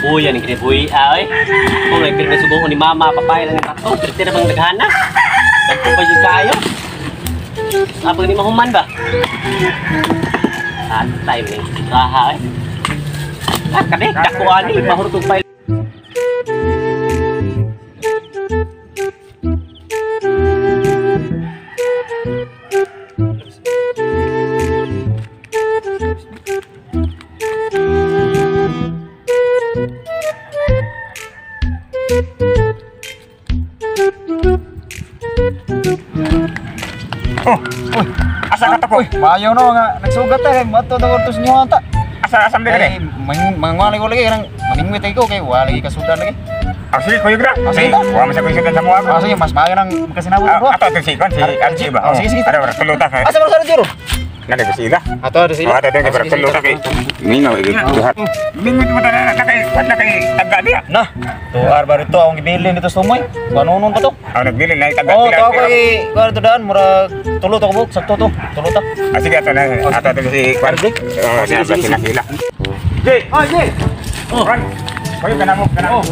Uy, yan ang kinibuhi, ay. Kung may pirmi subuko ni mama, papay lang yung bato. Pirti na bang naghana? Nagpupay siya kayo. Abang ni mahuman ba? Atay, may kaha, ay. Ah, kani, dakuan ni, mahurtong pa. Oh, uy, asa ka to po? Mayo no nga nagsugat ta kay mato daw to sa inyo ata. Asa asam diri? Kay mangwali ko lagi kanang maningwit ko kay wala lagi kasudan lagi. Ah, sige, kuyog ra. Ah, sige. Wa man sa kuyog sa mga. Ah, sige, mas maayo nang magkasinabot ko. Ato to si kon si Archie ba? Oh, sige, sige. Ada ora tulo ta kay. Asa man sa juro? Nade ko sila. Ato do sila. Oh, ada ding ora tulo ta kay. Mingaw duha. Mingwit mo ta na kay wat na kay taga diya. Nah, tuar baru to akong gibilin dito sa tumoy. Kanunon pa to? Ah, nagbilin na taga. Oh, to kay kuan to daan murag tulo to kabuk sakto to. Tulo ta. Ah, sige ato na. Ato to si kwan. Oh, Sige, sige, sige, sila. Jay. Oh, Jay. Oh. Ron. Kuyog ka na mo kana. Oh.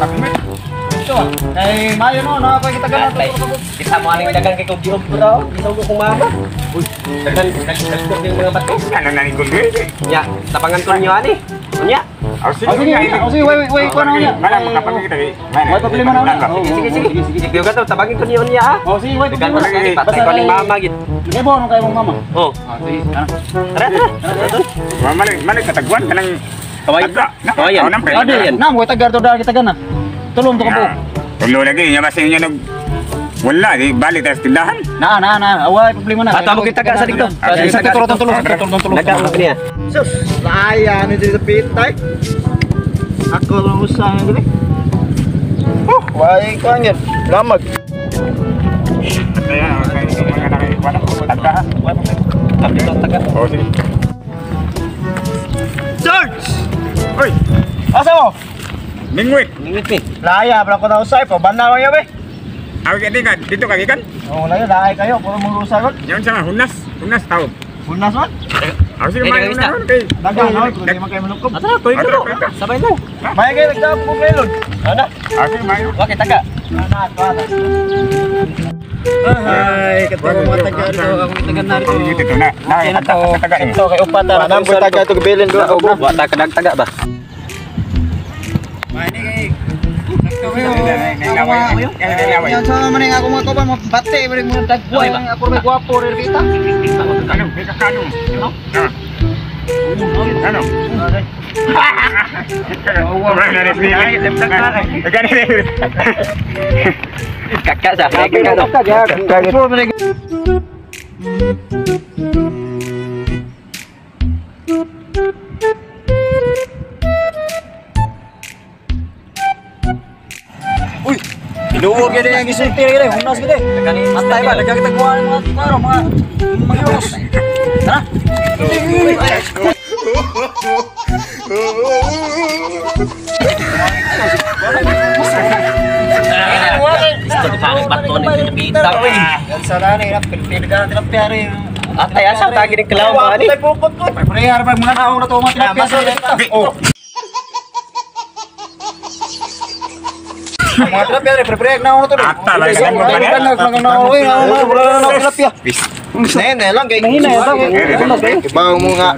Ito ah. Kay mayo no, na ako kita ganan Atay, kita mo aning dagan kay kog giog bro. Gisaw ko kong mama. Uy, dagan dagan yung mga bato. Ano na ni kundi? Nya, tabangan ko ninyo ani. Unya. Oh, sige. Oh, sige, oh, sige, wait, wait, kuan na niya. Mana makapamigay tayo. Way problema na una. Sige, sige, sige. Sige, sige ka to, tabangin ko ninyo niya ah. Oh, sige, way Dagan problema. mo na patay ko ning mama gid. Kay bo, kay mong mama. Oh, Ah, sige. Tara. tara tara. Tara. Mana mana katagwan kanang Kaway. Kawayan. Ade, yan. Nam, way tagar to daan kita gana. Tulong to kabuk. Tulo lagi nya basta nya nag wala di balik ta sa tindahan. Na, na, na. Away problema na. Ato mo kita ka sa dito. Sige, sakto tulong tulong sakto tulong tulong. Dagan mo niya. Sus, laya ni dito pitay. Ako lang usang gini. Oh, way kuan yan. Lamag. Kaya kay mga na kay wala taga. Tabi to taga. Oh, sige. Search. Oy, Asa mo? mingwit. Ningit ni. Laya bra ko na usay pa banaw ya be. Aw di ka dito ka gikan. Oh, laya laay kayo puro mong usagon. Yan sa hunas, hunas tawag. Hunas man. Aw sige Eh, may dagang isda. una kay. Dagan no, kung di man kayo malukob. Ato na, kuy ko. Sabay lang. May kayo nagdapog ko melon. Ana. Aw sige may. Wa kita ka. Na, na, Ay, katong mga taga dito, akong taga na dito. Dito na. Na taga taga. Ito kay upata. Manang po taga ito gibilin do. Wa ta kadag taga ba. May ni kay. Sakto kayo. Laway. Yan sa man ang ako mga kauban, mga bate, mga mga dagway, ako may gwapo rin kita. Ano, may kakano. Ano? Kakak sa. Kakak to. Uy, tinuog gid ang gisulti gid, hunas gid. Atay ba daghang tagbuan mga klaro mga mga hunas. Tara. Gusto ni parang bato ni pinapita ko eh. Yan sa rani, pinagalan tilapia rin. Atay asa tagi ni kalaw ba ani? pukot ko. Prehar pa mga naong na to mga tilapia sa Oh. Mga tilapia rin, prepare naong na to. Ata lang ka mo Naong tilapia. Nene lang kay. Mahina yata. Ibaw mo nga.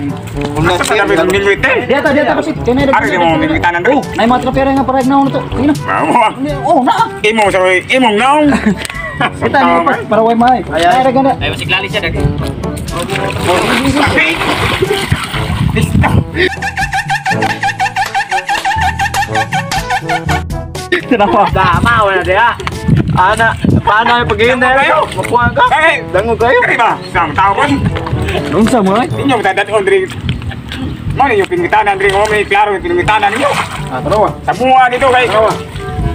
Hunas Sa tabi ng mingwit eh. Diata, diata kasi. Kaya Ari di mo mingwitanan Oh, rin. nay mga tilapia rin nga parang naong na to. Tingnan. Mamo. Oh, na. Imo sa imong naong. Kita ni para way may. Ay, ay gana. Ay masiklali siya dag. Dama wala dia. Ana, paano yung pag-iinda kayo? Makuha ka? Eh, Dangog kayo? kari ba? Sang tao kon. Unsa mo ay? Inyo tadat on diri. Mo ni yung pingwitanan diri mo may klaro yung pingwitanan ninyo. Ah, tarawa. Sa bunga dito kay.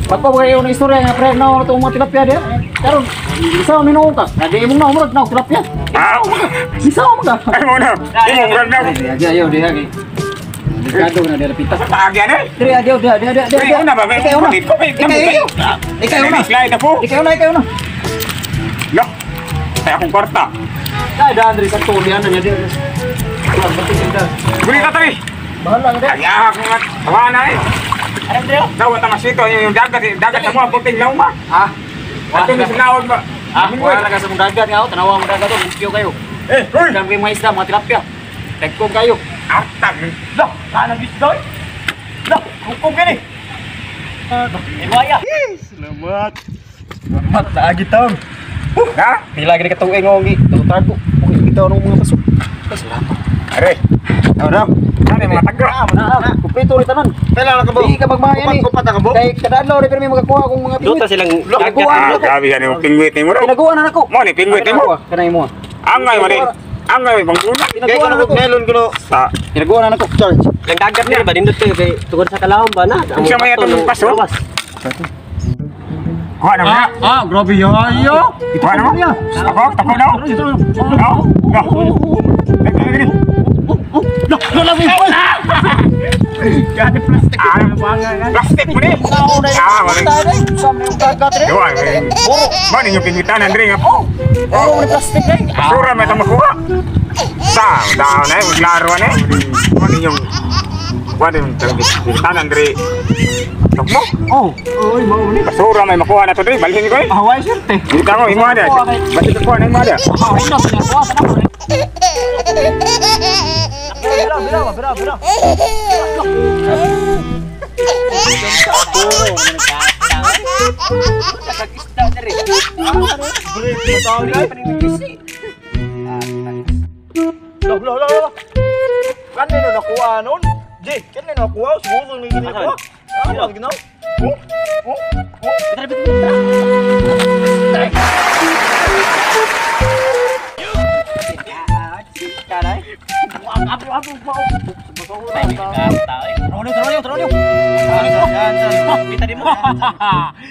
Pagpa ba kayo ng istorya nga pre naong na to mga tilapia diya? Karon, isa mi naong ka. Nadi imong naong murag naong tilapia. Ah. Isa mo ka. Ay mo na. Imong run na. Di ayo di agi. Delikado na dira pita. Paagyan eh. Diri agyo di di di di. Ay, una ba? Ikaw una. Ikaw Ikaw una. Slide ako. Ikaw una, ikaw una. Lah. Ay akong kwarta. Ay, daan diri sa tulian na niya din. Guli ka tabi. Bahala nga. Ay, ako nga. Tawa na eh. Alam diri. Dawa ta masito yung dagat, dagat sa mga puting lauma. Ah. Ato ni sinawag ba? Ah, wala ka sa mong dagat nga, tanawa mong dagat, limpyo kayo. Eh, uy! Dami mga isda, mga tilapia. Tagkong kayo. Artag. Lah, kanang isda. Lah, hukom kini. Iwaya. Salamat. Salamat na agi taon. Ha? Pila gani ka tuig ngo gi. Tago. Okay bitaw ng mga pasok. Ay, salamat. Are. Ano daw? Ano mga tagra? Na, kumpleto rin tanan. Pila na ka bo? Di ka magmaya ni. Kupat ka bo? Kay kada adlaw rin pero may magakuha akong mga Duta pingwit. silang dagat. Ah, grabe yan yung pingwit ni mo raw. Tinaguan na nako. Mo ni pingwit ni mo. Kanay mo. Angay man ni. Angay bangguna. Kay Tinaguan na kuno nako. melon kuno. Sa Tinaguan na nako. Charge. Lang dagat diri ba nindot kayo kay tungod sa kalahom ba na. Unsa may atong paso? Kuha na mo. Ah, grabe yayo. Kuha na mo. Ako, tako daw. Daw. Daw. Plastic mo ni. Ah, wala. Duwa. Mo ninyo pingwitan Andre nga. Oh, may plastic eh. Basura may itong makuha. Sa, daw na eh, maglaro na eh. Mo ninyong kuha din pingwitan Andre. Tok mo. Oh, oy, mao ni. Basura may makuha na to dre, balhin ko eh. Ah, why sir? Kita ko imo ada. Basta ko na imo ada. Ah, wala sa nakuha sa nako. Bira, bira, bira, bira. Lo lo lo lo. Kanino nakuha nun? Jay, kanino nakuha? Siguro ni ginawa. Ano ginawa? Oh, oh, oh. Kita di mo.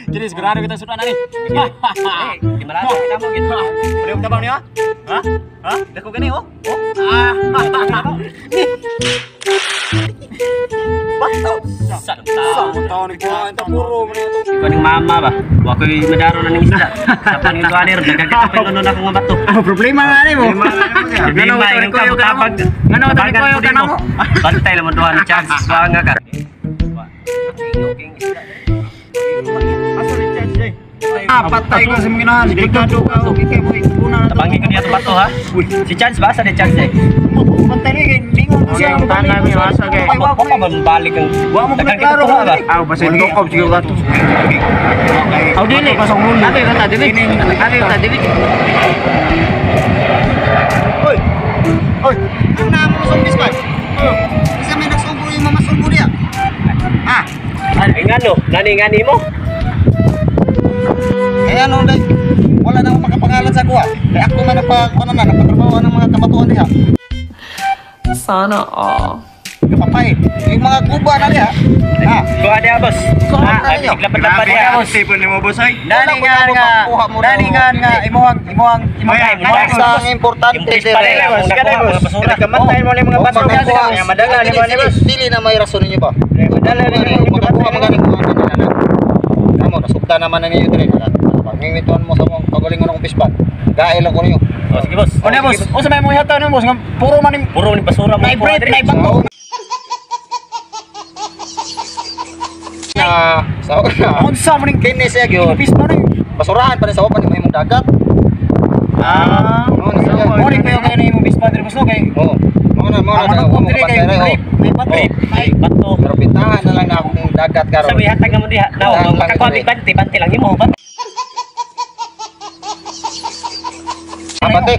Jadi sigurado kita sudah nani. Di malata kita mo gid. Boleh tabang niya? Ha? Ha? Dako gani oh. Oh. Ah. Bato. Sa tao. Taon ni kuha ta puro man ito. Ikaw ning mama ba? Wa koy madaro na ning isda. Sa pangituan ro daghang kita pa na akong bato. Ah, problema nga ni mo. Ngano to ni koyo ka mo? Ngano to ni koyo ka namo? Bantay lang mo duha ni chance wa nga ka. Ah, patay ko sa mga ginahan. Delikado ka. Okay kay mo ikuna na to. Tabangin ko niya to bato ha. Si Chance ba sa ni Chance eh? Patay ni kay ningon ko siya. Tanan mi asa kay. Wa pa man balik ang Wa mo Daghang klaro kita tuha ba? Aw basta tukob siguro ka to. Aw dili. Abi bata dili. Abi bata dili. Oy. Oy, ang namo sa bis ba? Isa may nagsubo yung mga subo niya. Ah, Ay ngano, nani ngani mo? kaya ano dai. Wala na akong makapangalan sa kuha. Kaya ako man nagpa kuno na nagpatrabaho ng mga kabatuan diha. Sana all. Kapapay, yung mga kuba na diha. Ah, Kuha diha boss. Kuha Ah, na ninyo. lapat-lapat diha boss. Nani nga nga. Nani nga nga imuhang imuhang imuhang. Basta ang importante Yung fish pa rin ang nakuha mga basura. Kamantay mo ni mga basura. Madala ni mo ni boss. Dili na may rason ninyo ba? Madala ni mo makakuha mga ni kuha na na. Kamo nasugda naman na ninyo dire. Pangingituan mo sa mong kagalingon akong pispan. Gael lang ko ninyo. Oh, sige boss. O na boss, unsa may imong ihataw nimo boss nga puro man Puro ni basura mo. Nay bread, nay bato. Na sa una. Unsa man ning Kini siya gyud. fish pa rin. Basurahan pa ni sa pa ni mahimong dagat. Ah. Mao na siya. Mo ni kayo kayo na imong fish pa diri boss no kay. Oo. Mao na mao Ang na. manok Wa mo diri kay kapantay, oh. rape, may bato. Ay, bato. Pero bintahan na lang na akong dagat karon. Sabi hatag na mo diha. Naw, makakuha mig bante, bante lang imo. Bante. Ah, pante.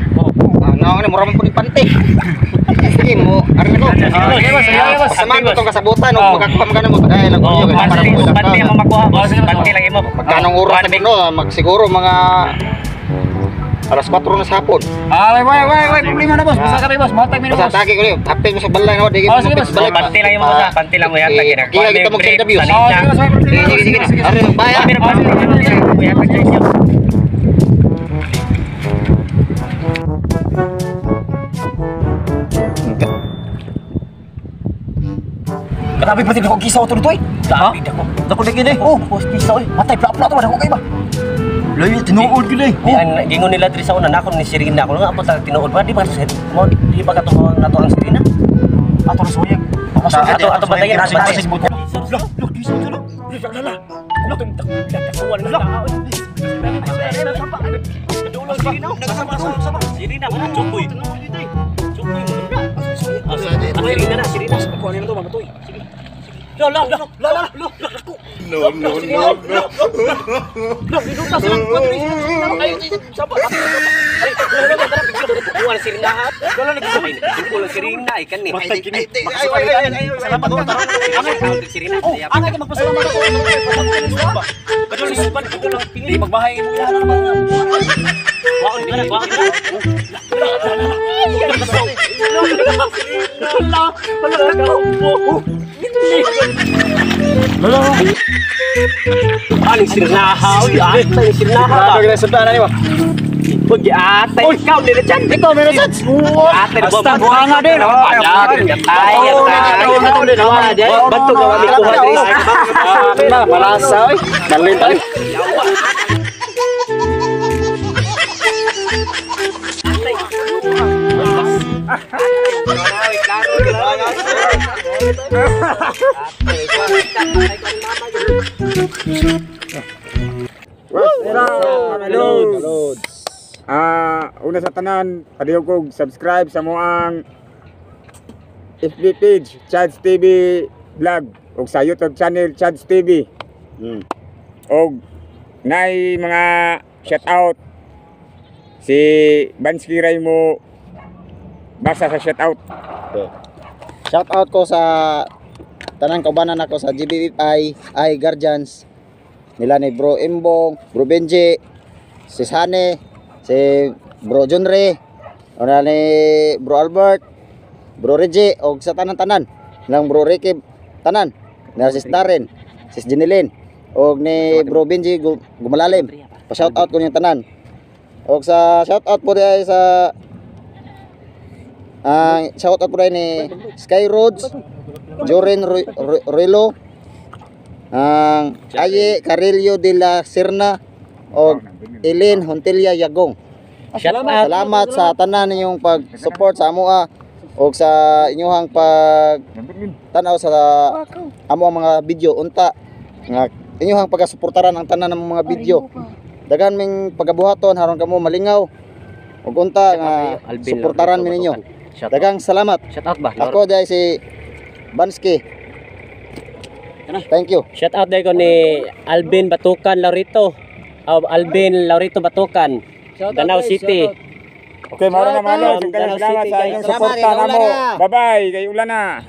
Ah, naong ni mura man pud ni pante. Sige mo, ari ko. Sige, boss. Sige, boss. Samahan ko tong kasabutan og makakuha man mo tagay lang ko Oh, niyo kay para bante, mo ilang bante taon. ang makuha boss. Bante lang imo. Magkanong oras na no, magsiguro mga alas 4 na sa hapon. Ah, way way way way problema na boss. Basta kami boss, matag mi Basta boss. tagi ko niyo, hapin mo sa balay na di Oh, sige, boss. Oh, bante lang imo boss. ah. Bante lang mo hatag ina. Kaya kita mo sa interview. Oh, sige boss, may problema. Sige, sige, sige. Ari, bye. ah. Pero bante lang imo hatag sa inyo. Grabe pati dako kisa to toy. Grabe dako. Dako lagi ni. Oh, kisa oy. Matay plak-plak to dako kay ba. Layo tinuod gid eh. Di ang gingon nila diri sa una nako ni Sirina ko nga po ta tinuod ba di ba mo di ba kato nato ang Sirina? Ato ra suyag. Ato ato bantayan ato bantayan. Lah, lah, di sa lah. Lah, lah. Lah, Sirina man chukoy. Chukoy mo na. Sirina na, Sirina. Kuha nila to mamatoy. Sige. Lah, lah, lah, lah, lah, lah. No, no, no, no. Lah, dinuta sila kuha diri. Ay, sapa. Kuha na Sirina. Wala na Kuha Sirina ikan ni. Matay kini. Salamat ko. Angay Sirina. Oh, angay ka magpasalamat ako. Kadol suban, kadol ang pingli. Magbahay mo na naman. Waon nila, waon nila. Aling sirnaha, oy, atay sirnaha ba? Grabe sa plana ni ba? Pag atay ikaw nila dyan. Ikaw meron sa. Atay Basta buhanga din. Atay, atay. Bato ka kami kuha diri. Na, malasa oy. Dalin tayo. Una sa tanan, padayon kog subscribe sa moang FB page, Chads TV Vlog ug sa YouTube channel Chads TV. Og nay mga shout out si Bansky Ray mo basa sa shout out. Okay. Shout out ko sa tanang kaubanan ako sa GBFI I Guardians nila ni Bro Imbong, Bro Benji, si Sane, si Bro Junre, una ni Bro Albert, Bro Reggie og sa tanan-tanan lang Bro Ricky tanan, na si Darren, si Jenilyn og ni Bro Benji Gumalalim. Pa shout out ko niyang tanan. Og sa shout out po diay sa ang shout out po diay ni Sky Roads, Joren Relo, ang Aye Carillo de la Serna og Ellen Hontilla Yagong. Shout out. Salamat sa tanan ninyong pag-support sa amoa og sa inyong pag tanaw sa amo ang mga video unta nga inyong pagasuportaran ang tanan ng mga video. Daghan ming pagabuhaton haron kamo malingaw ug unta nga suportaran mi ninyo. Daghang salamat. Shout out ba? Ako dahil si Bansky. Thank you. Shout out dahil ko ni Alvin Batukan Laurito. Oh, Alvin Laurito Batukan. Danau City. Okay, maraming From maraming Danau salamat City, sa guys. inyong suporta namo. Bye-bye, kay ulan na.